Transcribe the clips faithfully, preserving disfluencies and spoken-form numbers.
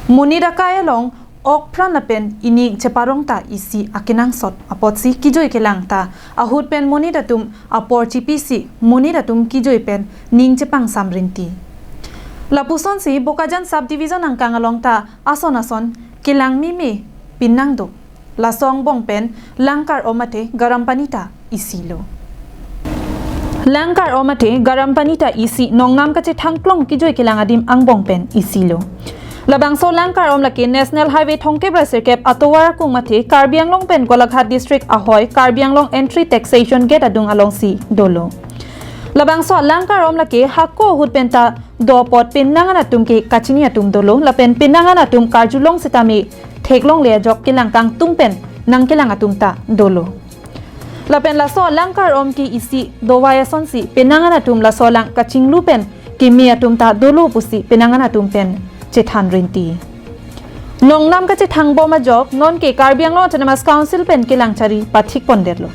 Monit akai along okpran lapen ining cheparong ta isi akenangsot apotsi kejui kelang ta ahut pen monit atum apor chipisi monit atum kejui pen ning chepangsam rinti. Lapusonsi Bokajan Sub Division angkang along ta ason ason kelang meme pinang do. Laso angbong pen Langkar-om athe Garampani ta isi lo. Langkar-om athe Garampani ta isi nongnam kachethangklong kejui kelang adim angbong pen isi lo. Labangso Langkar-om lake National Highway thomkep ra sirkep atovar akung mathe Karbi Anglong pen Golaghat District ahoi Karbi Anglong Entry Taxation Gate adung alongsi dolo. Labangso Langkar-om lake hako ahut pen ta do apot penang an atum ke kachini atum dolo lapen penang an atum karjulong sitame theklongle ajok kelang kangtung pen nangkelang atum ta dolo. Lapen laso Langkar-om ke isi dovai asonsi penang an atum laso alang kachinglu pen keme atum ta dolo pusi penang an atum pen chethan rinti. Nongnam kachethang bom ajok non ke Karbi Anglong Autonomous Council pen kelang chari pathik pondetlo.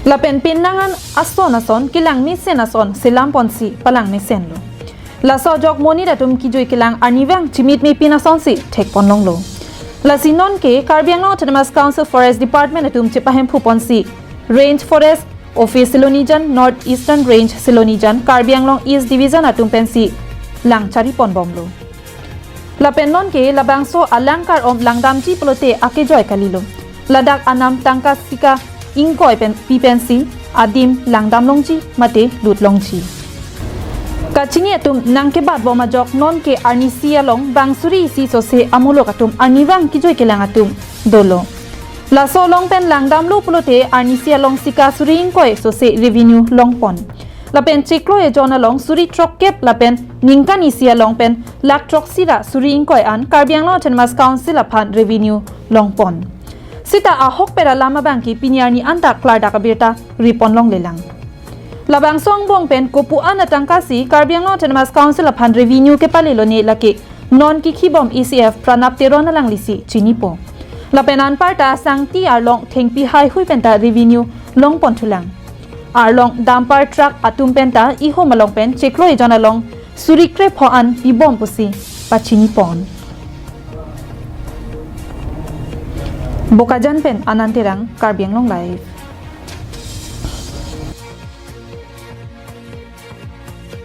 Lapen penang an ason ason kelang mesen ason selam ponsi palang mesenlo. Laso ajok monit atum kejui kelang arnivang chimit mepin asonsi thekpon longlo. Lasi non ke Karbi Anglong Autonomous Council Forest Department atum chepahemphu ponsi Range Forest Office Silonijan, North Eastern Range Silonijan, Karbi Anglong East Division atum pensi lang chari pon bomlo. Lapen non ke labangso a Langkar-om langdamji pulote akejoi kalilo. Ladak anam tangka sika ingkoi pen pi pensi adim langdam longji mate lut longji. Kachini atum nangkebat bom ajok non ke arnisi along bang suri isi sose amuluk atum arnivang kejui kelang atum dolo. Laso along pen langdamlo pulote arnisi along sika suri ingkoi sose revenue longpon. Lapen chiklo ejon along suri throkkep lapen ningkan isi along pen lakh throksi ra suri ingkoi an Karbi Anglong Autonomous Council aphan revenue longpon. Sita ahokpet alam abang ke pini arni anta klardak abirta ripon longlelang. Labangso angbong pen kopu an atangkasi Karbi Anglong Autonomous Council aphan revenue kepalelo ne lake non kekhibom A C F Pranab Teron alanglisi chinipo. Lapen anparta sangti arlong thengpi haihui penta revenue longponthulang. Arlong dumper truck atum penta ihum along pen chiklo ejon along suri krepho an pibom pusi pachinipon. Bokajan pen Anand Terang, Karbi Anglong Live.